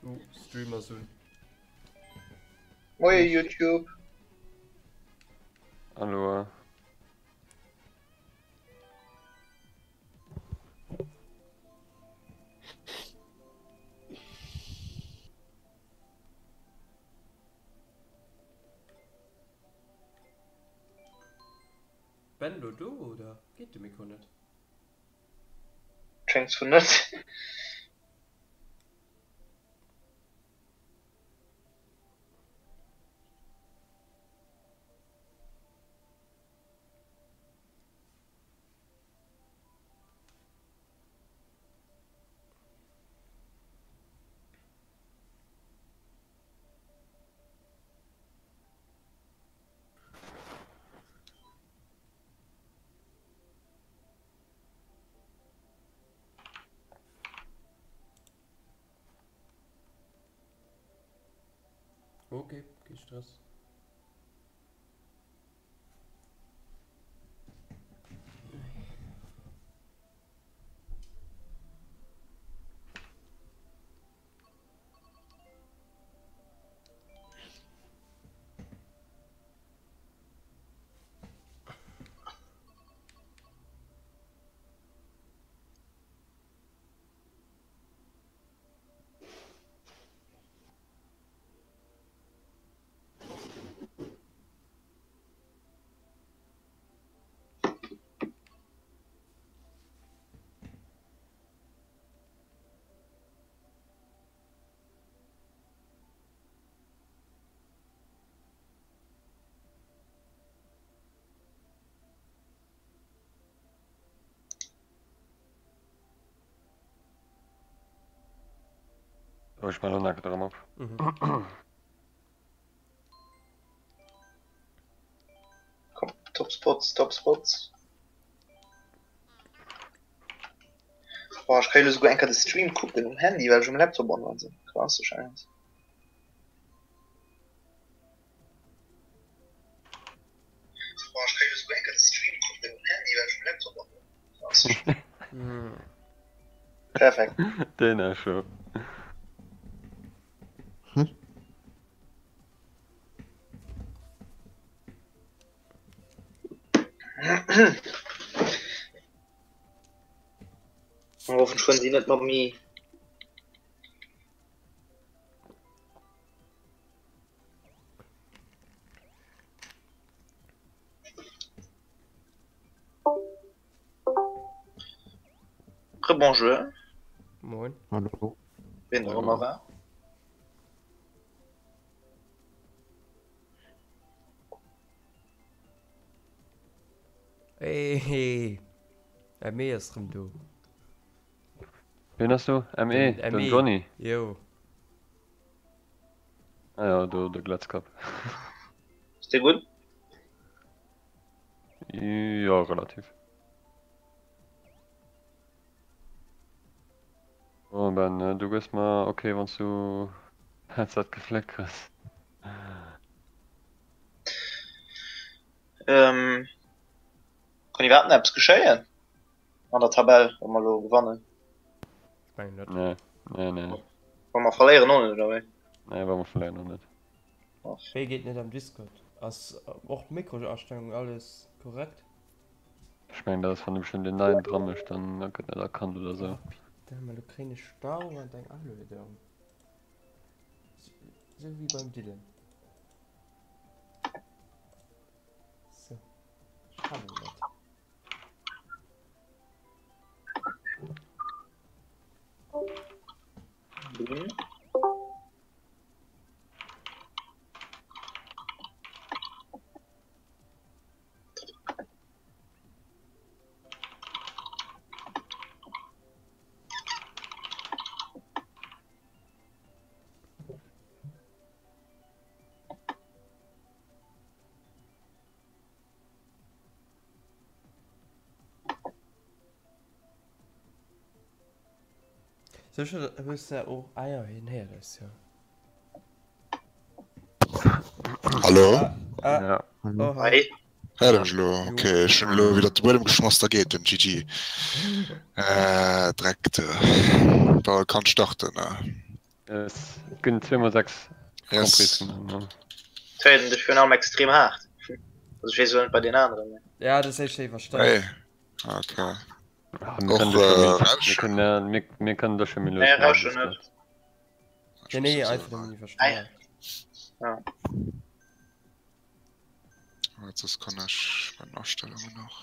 Uh, Streamer sun. Moie YouTube. Hallo. Ben lo do oder geet de Mikro net? Schéngt sou net. Okay, kee Stress. Oh, ech man elo erëm op. Mhm. Komm, Top Spots, Top Spots. Boah, ech kann jo souguer eng Kéier de Stream kucken um Handy, well ech um Laptop online sinn. Klassesch eins. Boah, ech kann jo souguer eng Kéier de Stream kucken um Handy, well ech um Laptop online sinn. Klassesch. Perfekt. Den Echo. Hoffentlich schwënnt si net mat mi. Rebonjour. Moin. Hallo. Wien och ëmmer war. Hey, ME ass rëm do. Wien ass do? ME? Den Den ME. Johnny? Jo. Ah jo, do de Glatzkapp. Ass dee gutt? Jo, relativ. Oh Ben, du gëss mer ok wanns du Headset gefléckt kriss. Kann iwwerhaapt nach eppes geschéien an der Tabell, wa mer elo gewannen? Ech mengen net. Nee, nee, nee. Wa mer verléieren och net, oder wéi? Nee, wa mer verléieren och net. Wéi geet net am Discord? Ass och d'Mikroastellung alles korrekt? Ech mengen dat ass wann e bestëmmt een neien dra mécht, dann gëtt net erkannt oder sou. Oh putain, ma lo kréien ech dauernd eng Aluedung. Sou wéi beim Dylan. Sou, ech fannen net. Grün. Sécher hues de och, ah jo, hien héiert eis jo. Hallo? Ah, Ja. oh hi. Hi. Héiert der mech elo? Ok, ech hunn elo widder de Buedem geschmass, da geet den GG. Äh, Dreck, du. Bon, kann starten. Et ginn 2 mol 6 Yes. Et héiert een dech virun allem extrem haart. Also ech weess elo net bei den aneren, mee. Ja, dat ass éischter iwwersteiert. Hey. Okay. Ah, mir Och, kënnen do scho äh, méi, mir Rauschen. kënnen, mir, mir kënnen do scho méi lues Nee, maachen, Rauschen das net. geht. Nee, nee, einfach nëmmen iwwersteiert. Ja. Soss kann ech bei den Astellungen nach.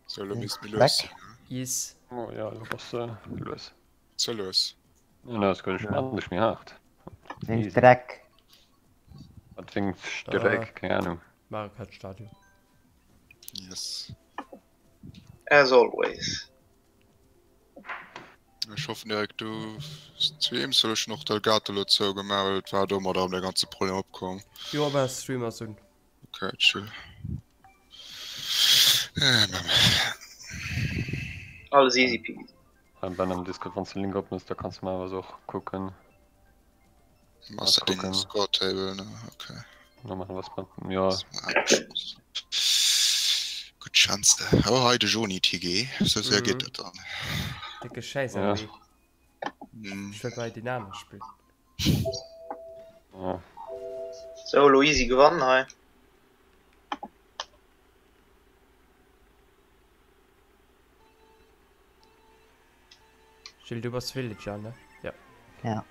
So, lo misst mir lues sinn, ne? Yes. Oh ja, lo bass de lues. Ze lues. Ja, na, ass gutt, ech maachen dech méi haart. Wéinst Dreck. Wat wéinst Dreck? Keng Ahnung. Mario Kart Stadion. Yes. As always. Ech hoffen Eric du streams, well ech hun och d'Elgato lo zougemaach, well et war domadder erëm de ganze Problem opkomm. Jo, aber Stream ass un. Ok, chill. Äh, mam. Alles easy peasy. Ben am Discord, wann s de Link opmëss, da kanns de mer awer och kucken. Ass dat deng Score Table, ne? Ok. Ja. Gutt Chance. Oh hei de Joni TG. Sou séier geet dat dann. Décke Schäiss Ja. MW. Ech wëll bei den anere spillen. Ja. Sou, elo easy gewannen hei. Gilles, du bass Villager, ne? Ja. Ja.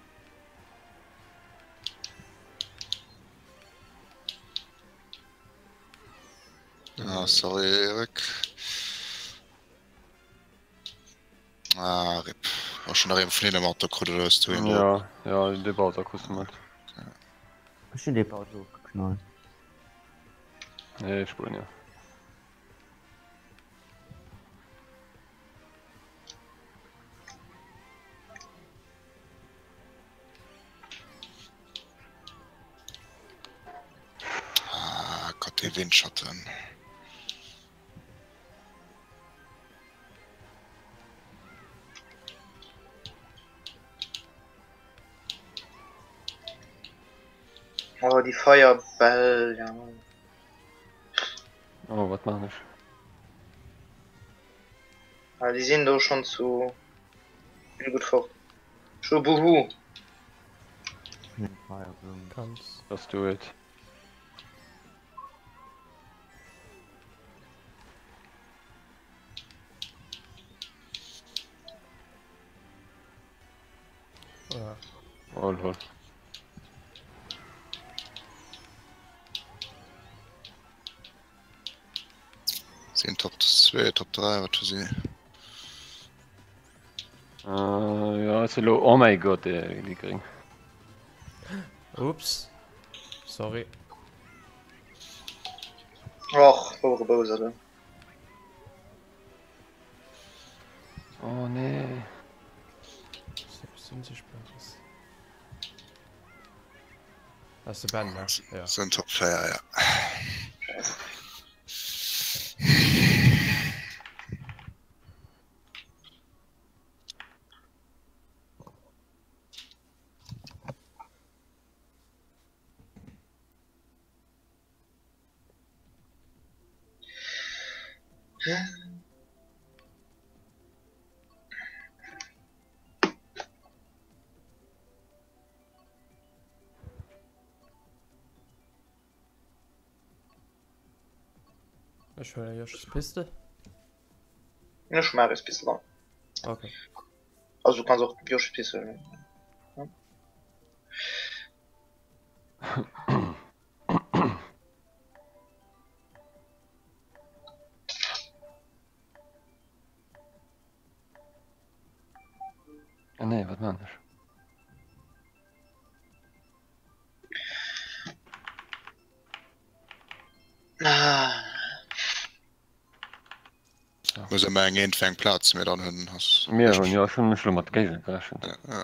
Ah, sorry Eric. Ah, rip. Ass schon nach een vun hinne mat, da krut er eis du een Ja, ja, de Bowser kriss du mat. Ech hunn dee Bowser ofgeknallt. Nee, Spuenier. Ah Gott, dee Windschatten. Oh, déi Feierbäll, ja. Oh, wat machen ech? Ah, déi sinn do schonn zu vill gutt fort. Scho buhu. Kanns. Just do it. Ja. Oh lol. Sinn Top 2, Top 3, wat hu si? Äh, ja, ass elo. Oh mäi Gott, déi déi gréng. Ups. Sorry. Och, pauvre Bowser do. Oh nee. Ass de Ben, ne? Ja. Sinn Top 4, ja. Ech huelen Josch's Piste. Ech maache es bis lang. Okay. Also du kanns och Josch's Piste huelen. Ja. Ah nee, wat man ech? Ah. Muss ëmmer eng eent fir eng Plaz mir dann hunn ass. Mir hunn jo ech hunn mech elo mat Géigner gerechent. Ja, ja.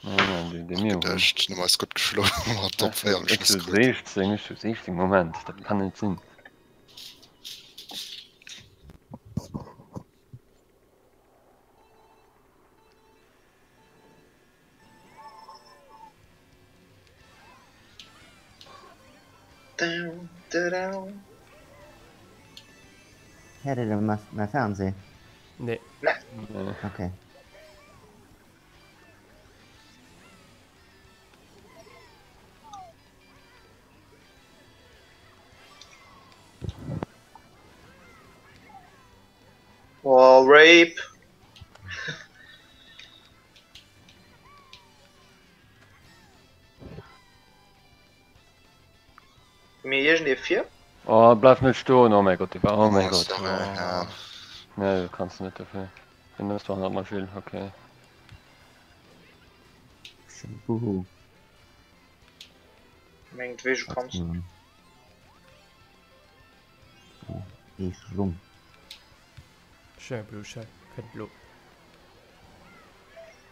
Nein, nein, déi, déi mir hunn. Geduecht, nëmme eis gutt geschloen mat Top 4 am Ech Schluss zu krut. 16, ech zu 16, Moment, dat kann net sinn. Down. Héiert Dir mäi Fernseh? Nee. Nee. Okay. Oh, Rape! Mir iergendee vir? Oh, bleif net stoen, oh mäi Gott, déi war, oh mäi Oh, Gott. sorry, ja. Nee, du kanns net dofir. Den ass doch hannert mer Gilles, okay. Buhu. Mengt wéi kanns. Oh, ich rum. Schéi blo, schéi fett blo.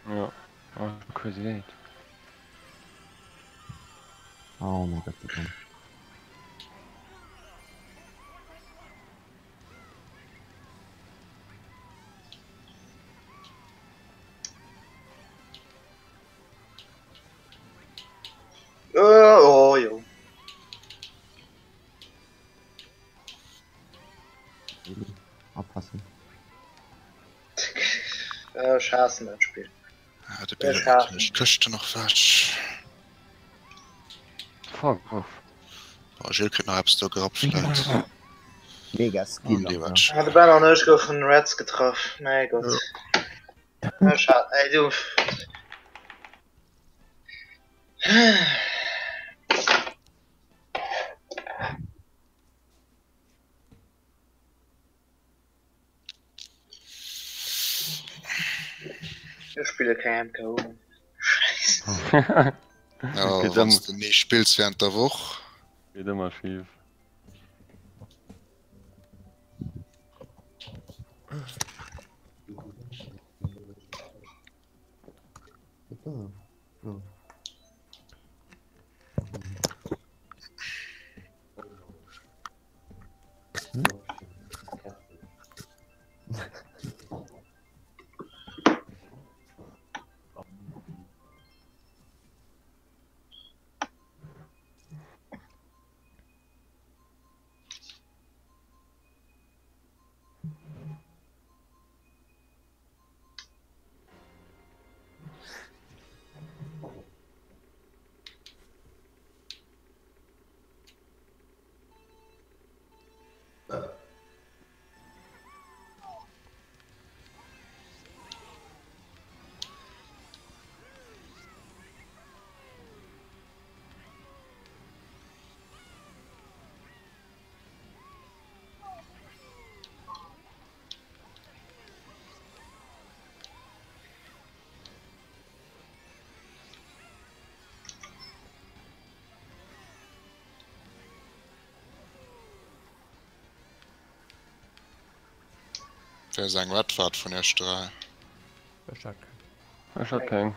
Ja. Oh, crazy 8. Oh mein Gott, wie dumm. Äh, oh jo. Oppassen. Ech haassen dat Spill. Ah, de Bill huet natierlech d'Këschten och wech. Fuck off. Oh, Gilles kritt nach eppes do gerappt vläit. Mega Skill. An déi Alter. wech. Ah, de Ben an ech goufen Reds getraff. Mäi Gott. Ech hat, ey du. Ech spille keng MKO. Scheiße. Ja, Geet wann ëmmer, du ni spills während der Woch. geet ëmmer schif. Oh. Wer ass eng Red Fahrt vun iech 3? Ech hat keng. Ech hat keng.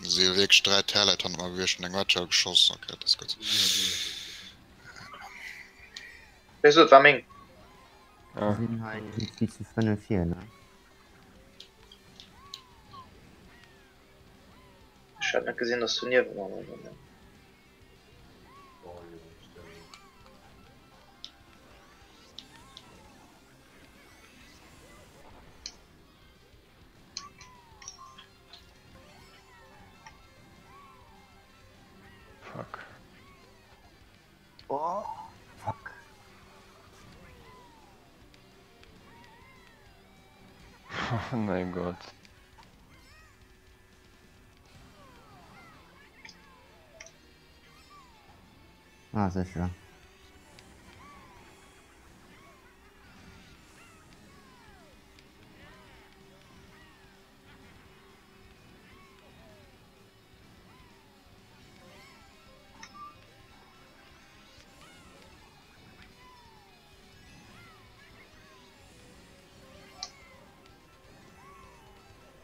Si hu wierklech 3 Terleit hannert mer gewiescht an eng Red Shell geschoss. Okay, dat ass gutt. Wéi sot, war meng. Ah. Wir sinn hei irgendwie zu 5 vir, ne? Ech hat net gesinn, dass du niewent mer war. Fuck. Oh, fuck. Oh mein Gott. Ah, sécher.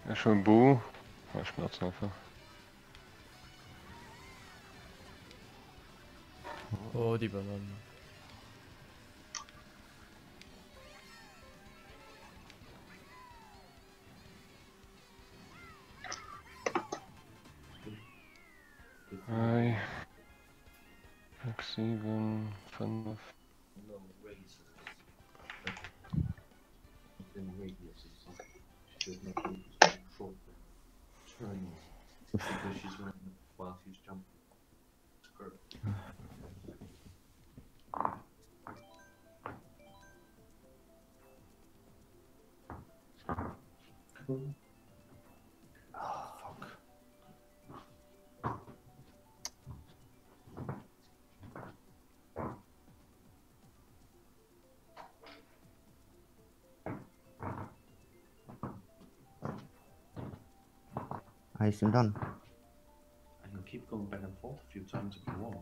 Ech hunn Bu. Ech benotzen einfach. Oh, déi Banann. Ei. 6, 7, 5. Ah, ech sinn done. I can keep going back and forth a few times if you want.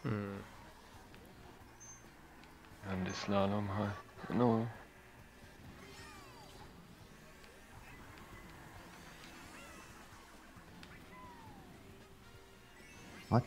Hm. An de Slalom hei. No. What?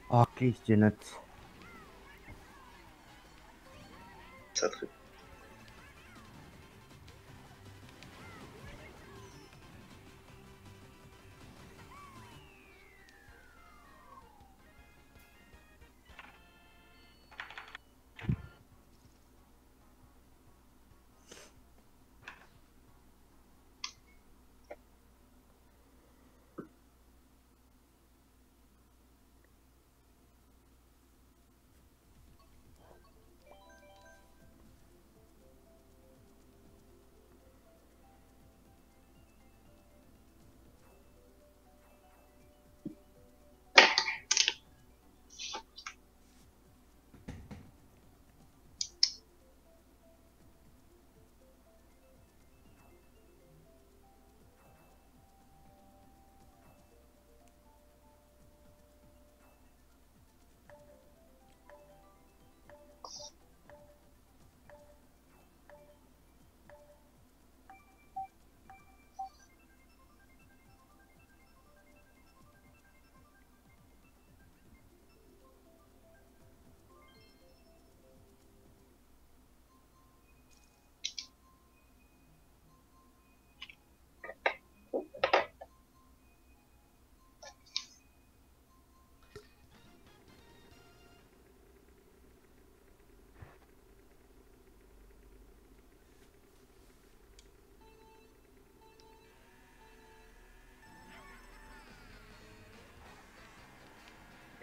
Oh, kriegst du net. Zertritt.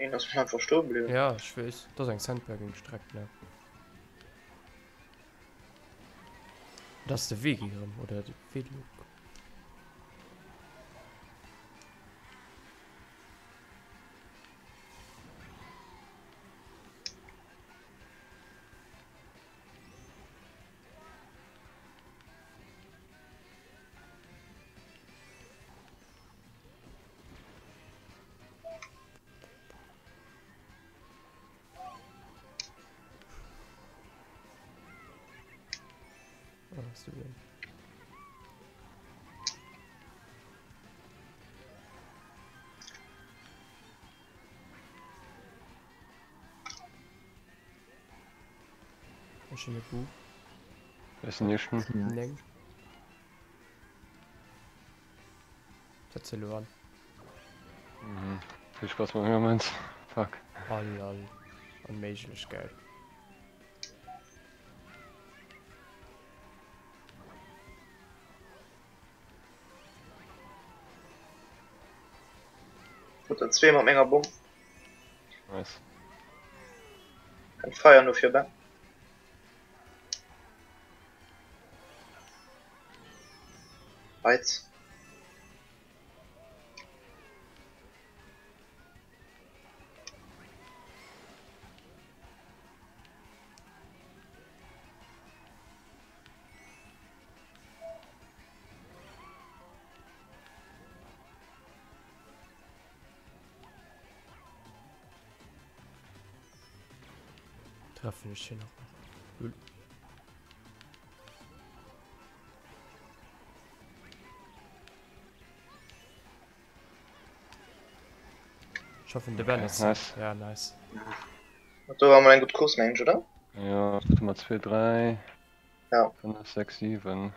Een ass einfach stoe bliwwen. Ja, ech weess. Dat ass eng Sandbagging-Streck, ne? Dat ass de Vegi erëm, oder de Veluk. Hues du den? Ech hunn e Bu. Ech sinn éischten. 9. Setz elo an. Mhm. Vill Spaß mat menger Mënz. Fuck. Oh lol. Onméiglech geil. Huet der zwee mat menger Bomm. Nice. Eng Feier no fir Ben. Heiz. Treffen ech hien och nach. Lul. Ich hoffen de Ben ass. Nice. Ja, nice. Do war mol eng gutt Course mengen ech, oder? Ja, Nummer 2, 3, Ja. 5, 6, 7.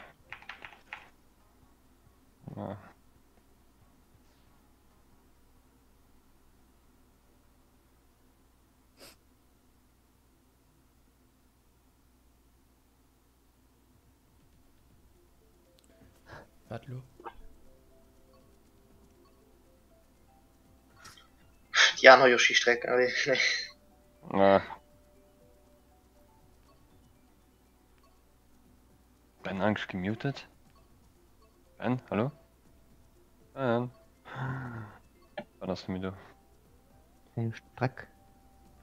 Ja. Wat lo? Déi aner Yoshi-Streck, allez, nee. Ah. Ben eigentlich gemutet? Ben, hallo? Ben. Ben ass net méi do. Eng Streck.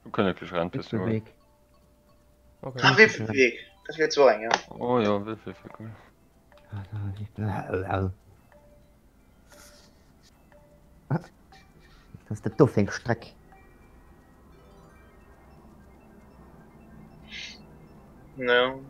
Du kënne gleich Rennpiste huelen. Weg. Okay. Ah, Wipfelweg. Dat wier zwar eng, ja. Oh ja, Wipfel wär cool. Was ass dat do fir eng Streck? No.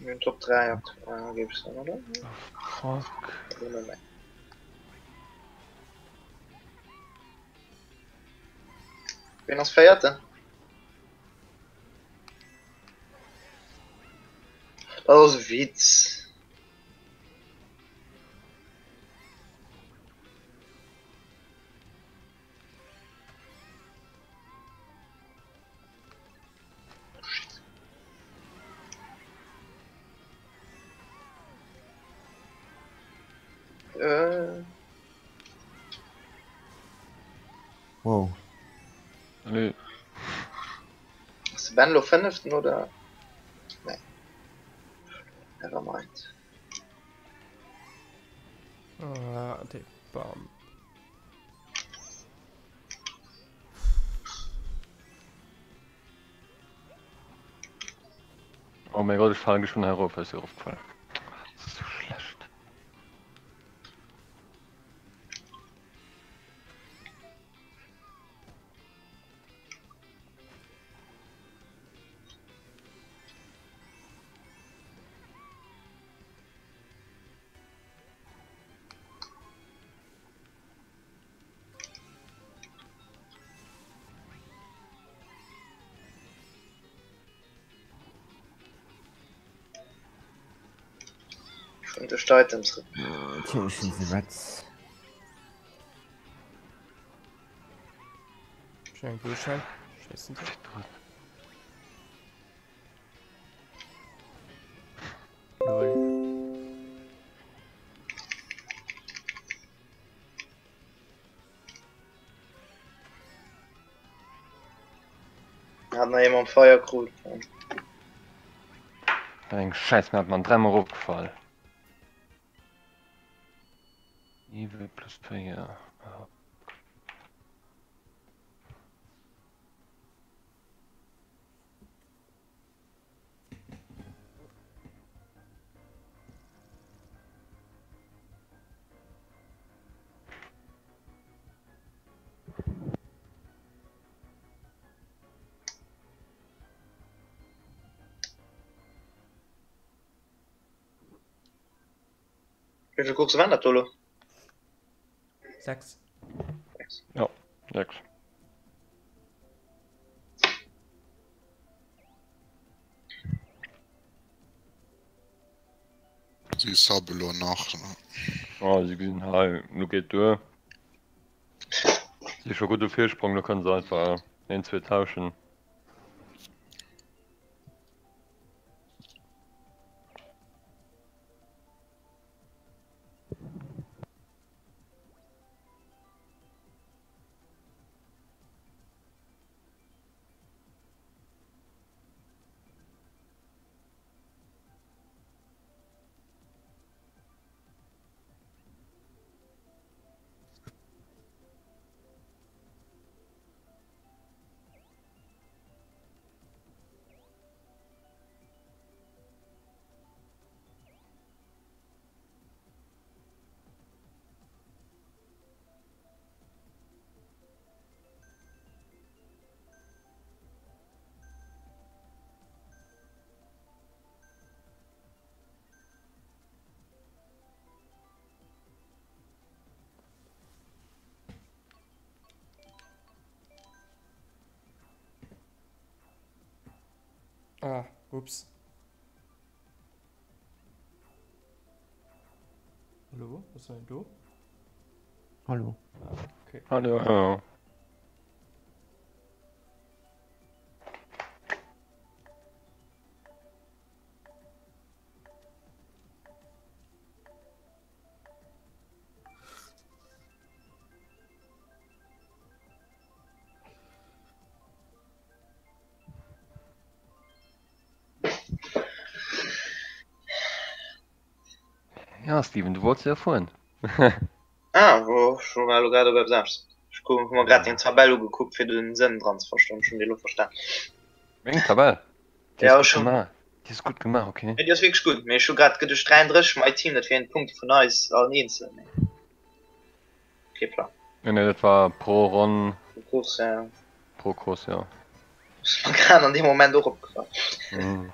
Mir hunn Top 3 aktuell, géif ech soen, oder? Fuck. Oder nëmme? Wien ass Véierten? Dat ass e Witz. Shit. Äh. Wow. Allez. Ass de Ben lo Fënneften oder? Nee. Never mind. Ah, de Bam. Oh mein Gott, ich falle schon herof, ist dir aufgefallen. Das ist so schlecht. Schon duerch d'Items. Natierlech sinn se Reds. Schon eng Blue Shell. Schéissen se. Lol. Hat nach ee mam Feier krut. Wat eng Schäiss Map man, dräimol eropgefall. Iwwe plus 4. Wéi vill Course waren dat do elo? 6. Ja, 6. Si sub elo nach. Ne? Oh, si gesinn hei, lo geet duer. Si scho gudde Virsprong, lo kënne se einfach een, zwee tauschen. Ah, ups. Hallo, was war denn do? Hallo. Ah, okay. Hallo. Ja, Steven, du wollts jo fueren. Ah, wo ech war elo grad op eppes anescht. Ech hu mer grad deng Tabell ugekuckt fir den Sënn dran ze verstoen. Ech hunn déi elo verstan. Meng Tabell? Déi Ja, ass ech gutt hunn. gemaach. Déi ass gutt gemaach, okay. Déi ass wierklech gutt, mee ech hu grad geduecht 33 my team, dat wieren d'Punkte vun eis allen eenzel, mee kee Plang. Nee, nee, dat war pro Ronn. Pro Course, ja. Pro Course, ja. Ass mer grad an deem Moment och opgefall. Mhm.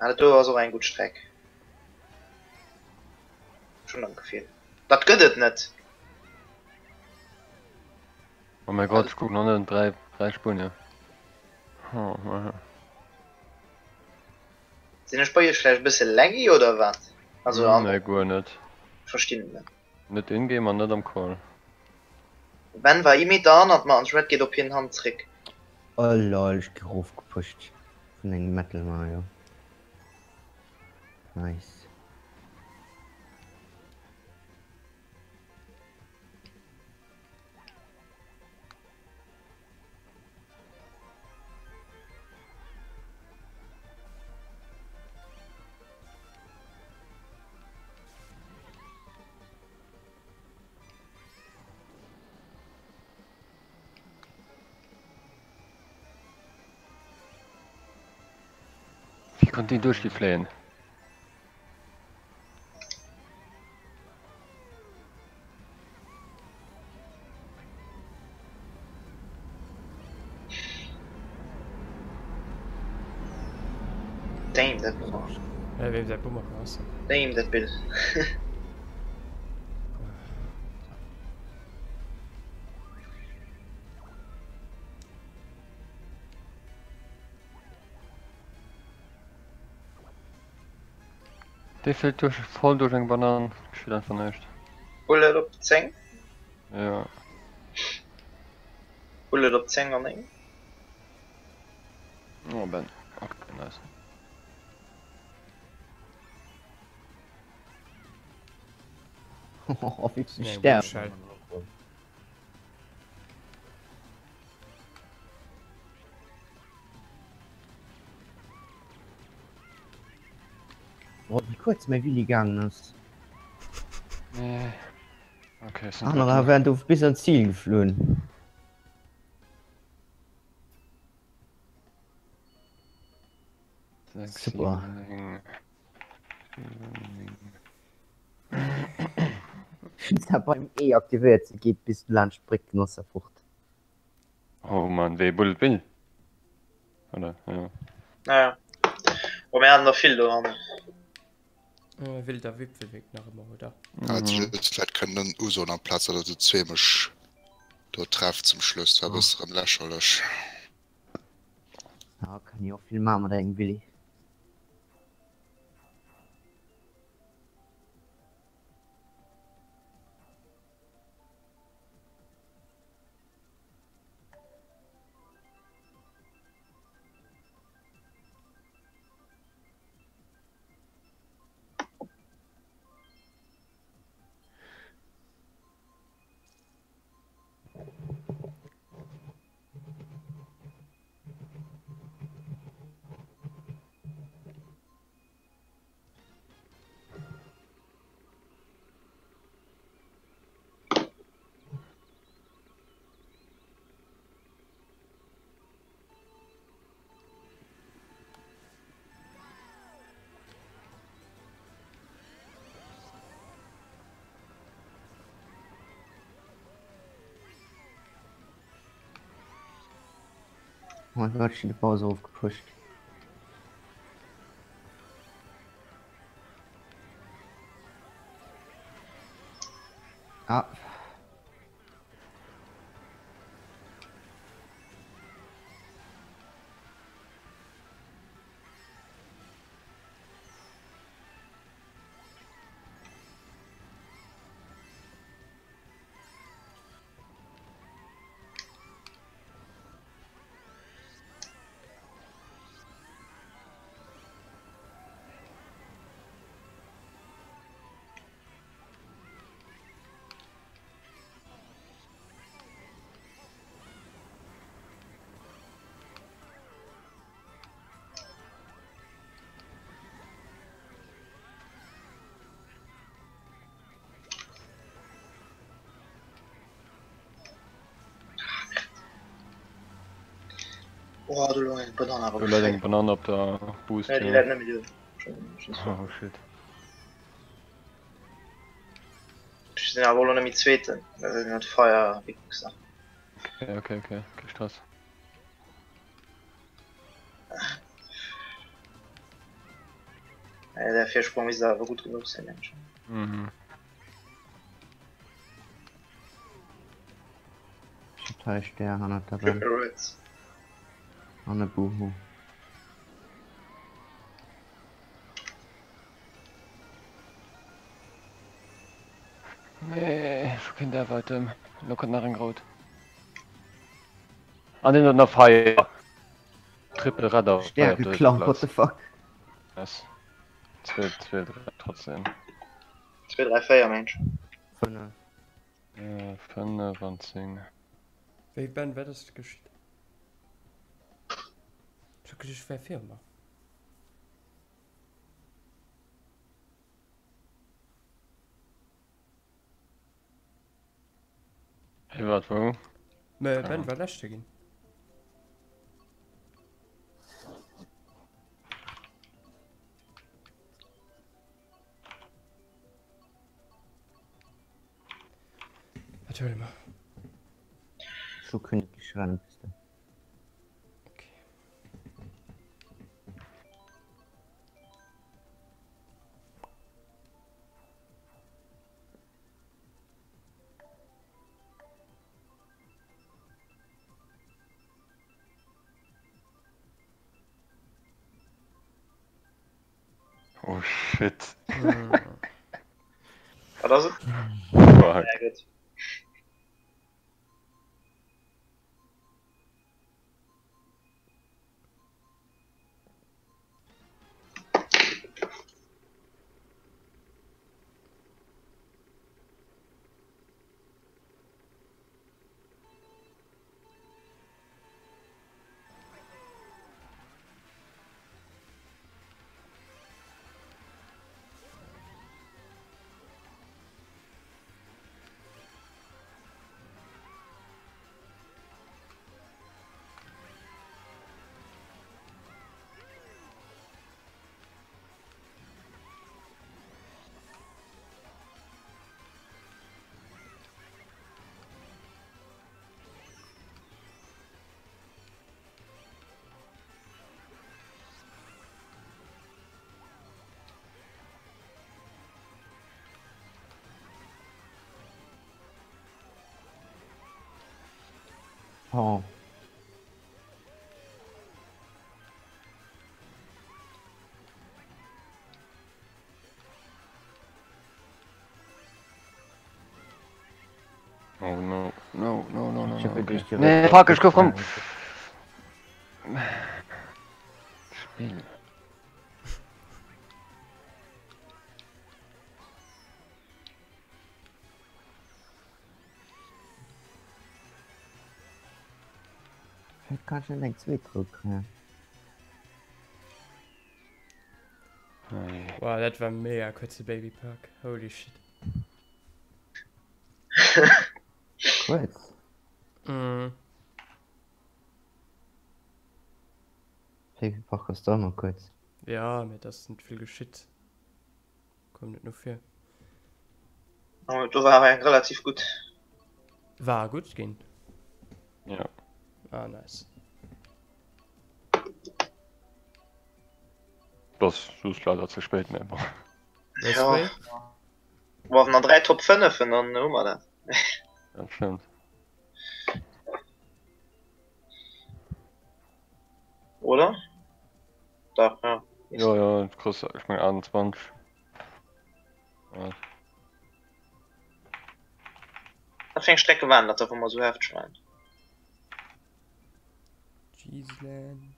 Ah, dat do ass och eng gutt Streck. Schon am Gefill. Dat gëtt et net. Oh mein Gott, ich guck noch net 3, 3 Spuenier. Oh, oh. Sinn ech bei iech vläicht e bësse laggy oder wat? Also an Nee, guer net. Verstinn et net. Net in-game an net am Call. Ben war ee Meter hannert mer an d'Red geet op hien Hand zréck. Oh lol, ech gi rofgepusht vun engem Metal Mario. Nice. Wéi konnt deen duerch déi fléien? Damn, dat Äh, wem säi Bummer ass. Damn, dat Bild. Dee flitt duerch, voll duerch eng Banan, geschitt einfach näischt. Bullet op 10. Ja. Bullet op 10 an 9. Oh Ben, okay, nice. Oh, wéi ze Nee, sterben. Schall. Oh, wéi kuerz mäi Willi gaangen ass. Nee. Okay, ech sinn Anerer Drëtten. wären do bis an d'Zil geflunn. 6, Super. 7, 9, 9. Beim E aktivéiert se geet bis laanscht d'Bréck den ass se fort. Oh Mann, wéi Bullet Bill. Oder, ja. Naja. Bon, mir haten der vill do hannen. Äh, Wilder Wipfelweg nach ëmmer, oder? Hätt ech et vläit kënnen usoen amplaz datt der zu zwee mech do trefft zum Schluss, dat war e bësse rëm lächerlech. Ja, kann ee och vill maache mat engem Willi. Oh mein Gott, ich bin die Pause aufgepusht. Ah. Oh, do louch eng Banann awer Do läit eng geschéien. Banann op der Boost, Nee, déi jo. läit net méi do. Oh shit. Ech sinn awer elo net méi Zweeten, dat sinn net Feier Wichser. Okay, okay, okay, kee Stress. Nee, der Virsprong misst awer gutt genuch sinn, mengen ech. Mhm. Ich hab drei Sterne hannert der Wand. Triple Reds. An e Buhu. Nee, ech hu keen Dev-Item. Elo kënnt nach eng rout. An deen huet nach Feier. Triple Red op Stär der drëtter geklaut, what Plaz. the fuck? Nice. 2, 2, 3 trotzdem. 2, 3, 4 mengen ech. 5. 5 an 10. Wéi Ben, wat ass geschitt? Ech hu geduecht ech wär vir mer. Hey, wat wou? Mä Ben war leschte ginn. Wat huele mer? Ech hu königlich Rennpiste. Okay. Oh shit. Wat ass et? Fuck. Ja, gutt. Oh. Oh no, no, no, no, no, no. Okay. Nee, fuck, ech gouf rëm. Spill. Wéi kann ech net eng zweet Rou kréien? Wow, dat war mega kuerze Baby Park. Holy shit. Kuerz? Mm. Baby Park ass da ëmmer kuerz. Ja, mee et ass net vill geschitt. Koum net no vir. Oh, do war awer eng relativ gutt. War gutt ginn. Ja. Ah, nice. Das just leider ze spéit, mä bon. Ja. Wa nach 3 Top 5 dann hu mer dat. Dat stëmmt. Oder? Dach, ja. Jo, jo, du kriss, ech meng 28. Ja. Wat fir eng Strecke waren dat da, wou mer esou hefteg waren? Cheeseland.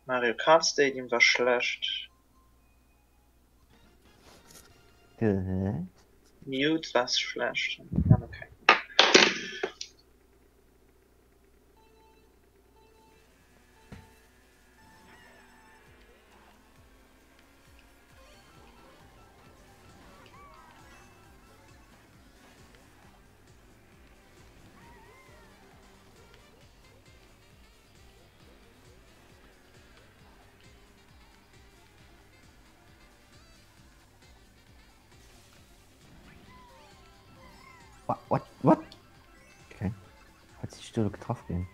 Mario Kart Stadium war schlecht. Mute war schlecht. Ja, okay. What? What? What? Okay. Hat sich do getraff ginn?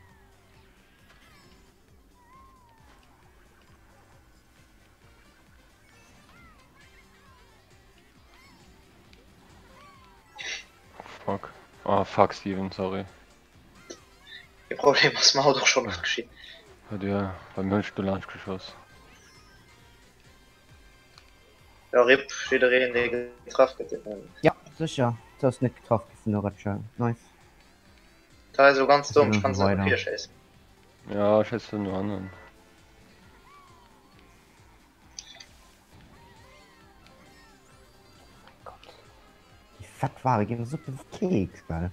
Fuck. Oh fuck Steven, sorry. Kee Problem, ass mer haut och schon oft geschitt. Bei dir, bei mir hunn ech do laanscht geschoss. Jo rip jiddereen dee getraff gëtt deen. Ja sécher, du ass net getraff gi vun der Rëtsche, nice. Dat ass elo ganz domm, ech kann se net virschéissen. Ja schéiss du no hannen. Gott, déi fett Ware ginn esou op de Keks, gell.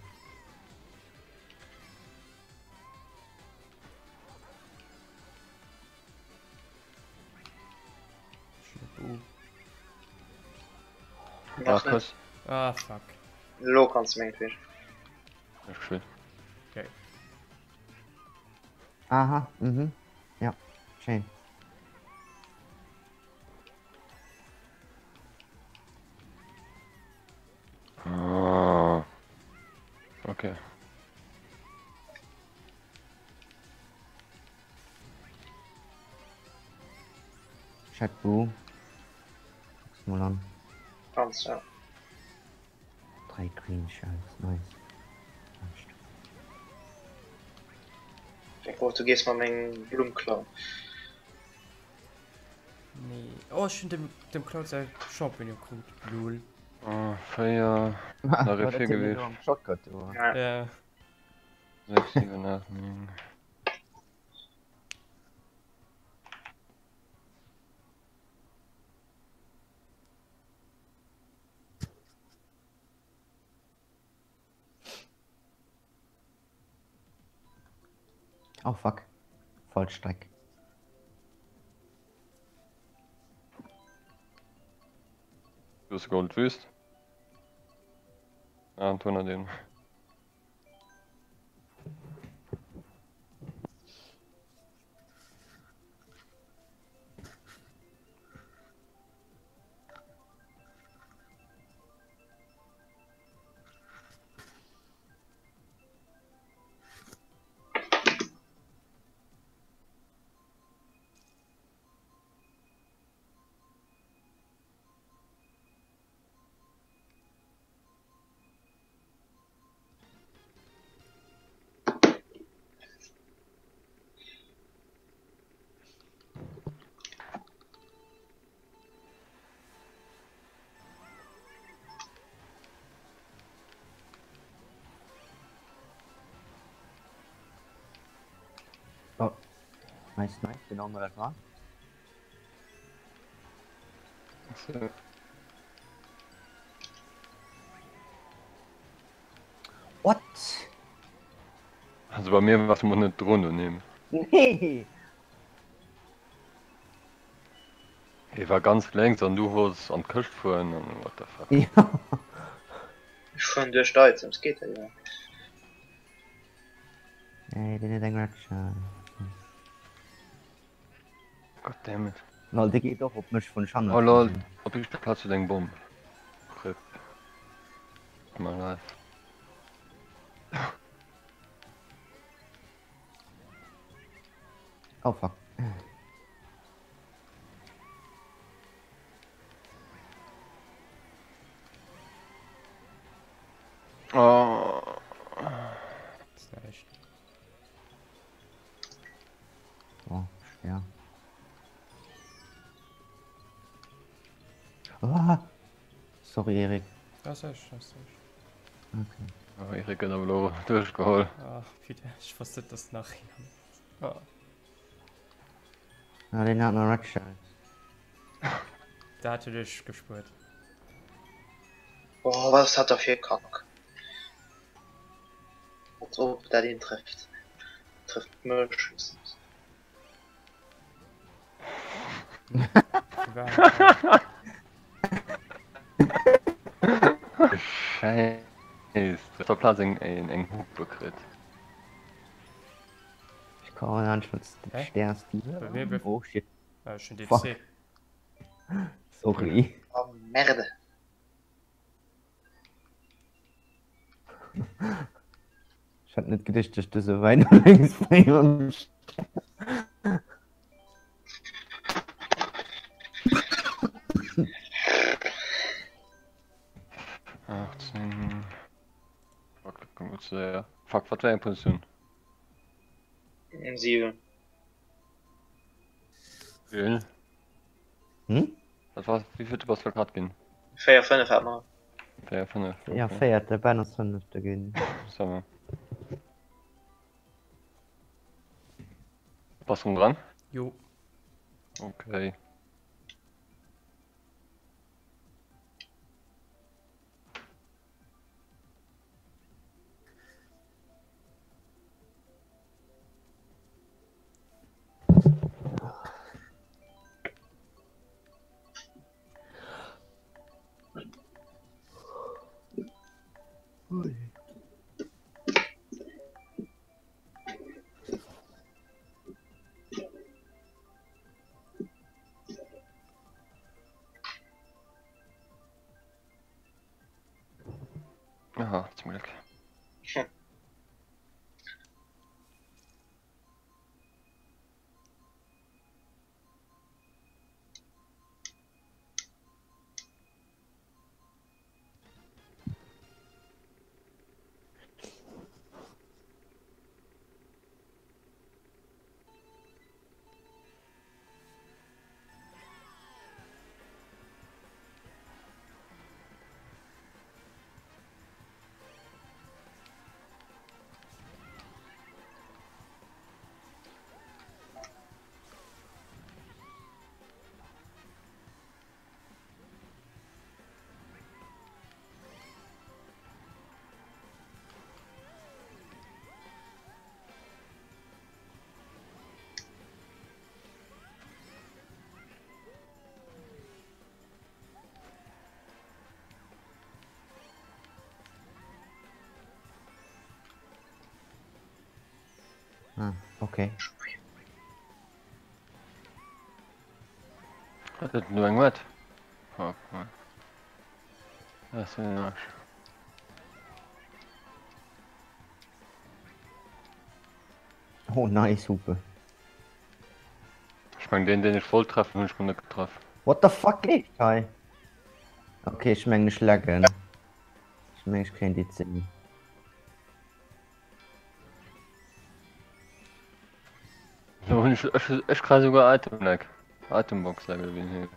Ah, Chris. Ah, fuck. Lo kannst du mengtwegen. Schön. Okay. Aha, mhm. Ja, schön. Ah. Okay. Chat Boo. Guck's mol an. Ganz, ja. 3 Green Shells, nice. Ich brauch, du gehst mal meng Blumm klauen. Nee. Oh, ech hunn dem, dem Cloud säi Champignon krut. Lul. Oh, 4. Nach e 4 gewiescht. Shotcut, do. Ja. Ja. 6, 7, 8, 9. Oh fuck. Vollstreck. Du hast Gold Wüst. Ah, Anton an den. Oh. Nice, nice, den andere dat war. So. What? Also bei mir warst du mal net drun doneem. Nee! Hie war ganz lénks an du wollts an d'Këscht fueren an what the fuck. Ja. Ech fueren duerch d'Items, geet dat iwwerhaapt? Nee, deen huet eng Red Shell. God damn it. Lol, dee geet och op mech vun Schanne. Oh lol, op éischter Plaz huet eng Bomm. Rip. My life. Oh fuck. Oh. Ist näischt. Oh, schwer. Ah. Sorry, Erik. Das ist, das ist. Okay. Oh, Erik gëtt awer elo duerchgeholl. Ah, putain, ech wosst net, dass nach een am. Ah. Ah, den hat noch Red Shell. Dat huet ech gespuert. Oh, wat ass dat da fir e Kack? Als ob dat een trifft. Trifft mech höchstens. Scheiss, op der Plaz eng eng Hupe kritt. Ich kann an schons Hä? sterst Bei mir be- Oh shit, Ah, ech hunn Fuck. DC. sorry. Oh, merde. Ich hat net geduecht, dass du so weit no lénks bréngen. Achtzehn. Fuck, dat goung gutt séier. Fuck, wat war eng Positioun? 7. Wéi? Hm? Wat war, wéi vill bass du grad ginn? 4, 5 hat mer. 4, 5. Ja, véierte, Ben ass fënnefte ginn. Ça va. Bass du dran? Jo. Okay. Aha, zum Glück. Hm. Ah, okay. Wat huet den do eng Wett? Fuck man. Dat ass en Arsch. Oh nice, Hupe. Ech meng deen deen ech wollt treffen hunn ech mol net getraff. What the fuck leeft hei? Okay, ech mengen ech laggen. Ech mengen ech kréien déi 10. Lo hunn ech ech ech kréie souguer Item Lag. Item Box Lag oder wéi den heescht.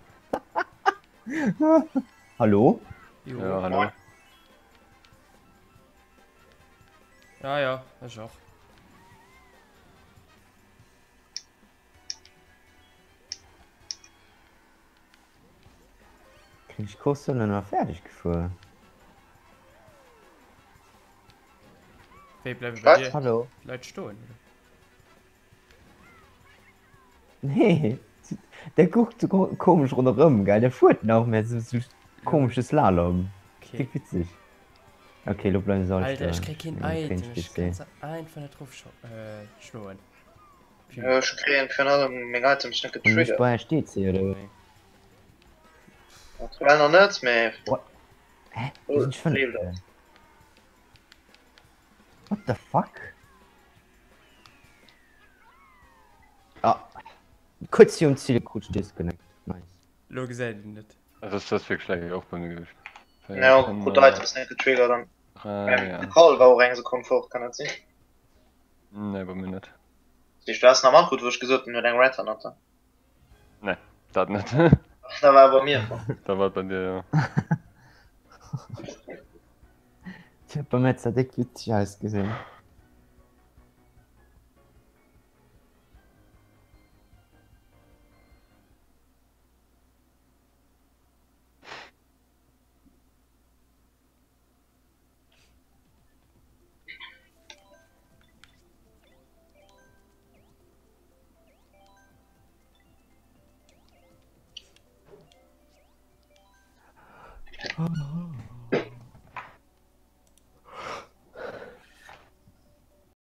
Hallo? Jo. Ja, hallo. Ja, ja, ech och. Hunn ech d'Course do nach fäerdeg gefuer? Wéi bleiwe bei dir Hallo? d'Leit stoen, oder? Nee, der kuckt sou komesch ronderëm, gell? Der fuert nach, mä sou sou komesche Slalom. Okay. Déck witzeg. Okay, lo bleiwen se all Alter, ech stoen. kréi keen Ech kréien Item, ech PC. kann se einfach net drop schloen. Ech kréien virun allem meng Items net Hunn ech getriggert. bei iech DC oder wéi? Aktuell nach net, mä What? Hä? Wou sinn ech fënneften? What the fuck? Ah, kuerz virum Ziel krut ech Disconnect. Nice. Lo gesäit een et. Also ass das wierklech lecker och bei mir gewiescht. Ja, krut Items net getriggert an de Call war och eng Sekonn fort, kann dat sinn? Nee, bei mir net. Dat heescht, du has nach matkritt, wou ech gesot hunn, huet eng Red hannert der. Nee, dat net. Da war bei mir. Da war et bei dir, jo. Tja, bei mir huet dat déck witzeg ausgesinn.